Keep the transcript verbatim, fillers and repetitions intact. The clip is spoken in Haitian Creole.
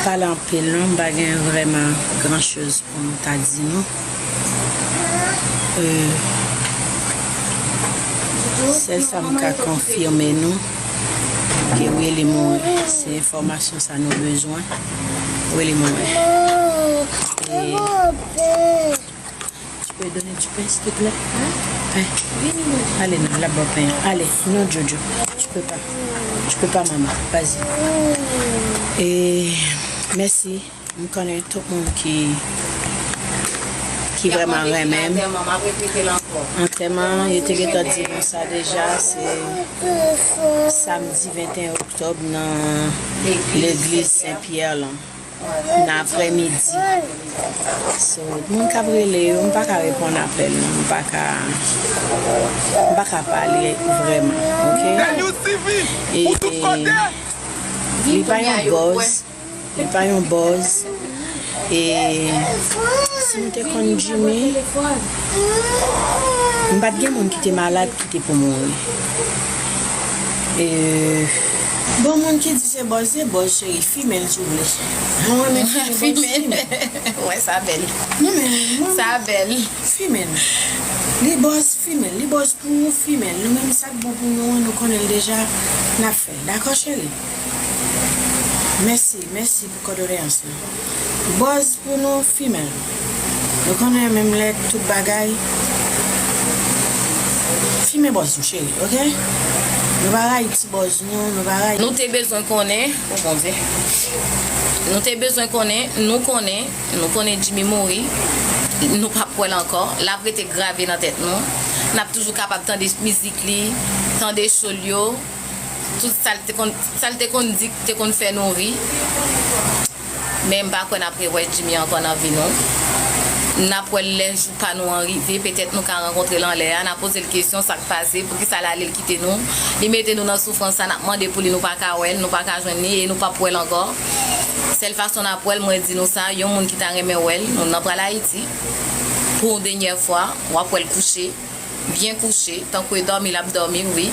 Pale anpil non, m pa gen vrèman gran choz pou m ta di nou. Euh, sèl sa m ka konfime nou, ke Willy mouri. Se enfòmasyon sa nou bezwen. Willy mouri. E Tu peux donner du pain, s'il te plaît? Pain. Allez, non, là-bas, pain. Allez, non, Jojo. Tu peux pas. Tu peux pas, maman. Vas-y. Et merci. M konnen tout moun ki ki vrèman renmen m. Antèman, yo te gentan di nou sa deja, se samdi venteyen oktòb nan legliz Sen Pyè lan. Nan aprèmidi. So, moun k ap rele yo, m pa ka reponn apèl non, m pa ka, m pa ka pale vrèman, ok? E, e, li pa yon buzz, li pa yon buzz. E si m te konn Jimmy, m pa t gen moun ki te malad ki te pou mouri. E, bon, moun ki di se buzz, se buzz, cheri. Fimen l si w vle. Mwen renmen fimen buzz, fimen. Wè, sa bèl. Non, men, mwen, sa bèl. Fimen. Li buzz, fimen. Li buzz pou ou, fimen. Nou menm, sa k bon pou nou an, nou konnen l deja. N ap fè. Dakò, cheri? Mèsi, mèsi pou kòdoleyans lan. Buzz pou nou, fimen l. Nou konnen menm lè tout bagay. Fimen buzz ou, cheri, ok? Nou pa rayi ti buzz nou, nou pa rayi. Nou te bezwen konnen, o Bondye. Nou te bezwen konnen, nou konnen, nou konnen Jimmy mouri. Nou p ap wè l ankò. L ap rete grave nan tèt nou. N ap toujou kapab tande mizik li, tande show l yo. Tout sa l te konn, sa l te konn di, te konn fè nou ri. Men m pa kwè n ap rewè Jimmy ankò nan vi nou. N ap wè l lè jou pa nou an rive, petèt nou ka rankontre l anlè a, n a poze l kesyon sa k pase, poukisa l ale l kite nou. Li mete nou nan soufrans sa, n ap mande pou li, nou pa ka wè l, nou pa ka jwenn li e nou p ap wè l ankò. Sèl fason n ap wè l, mwen di nou sa, yon moun ki ta renmen wè l, moun nan pral Ayiti pou yon dènyè fwa, w ap wè l kouche, byen kouche, tankou e dòmi l ap dòmi, wi.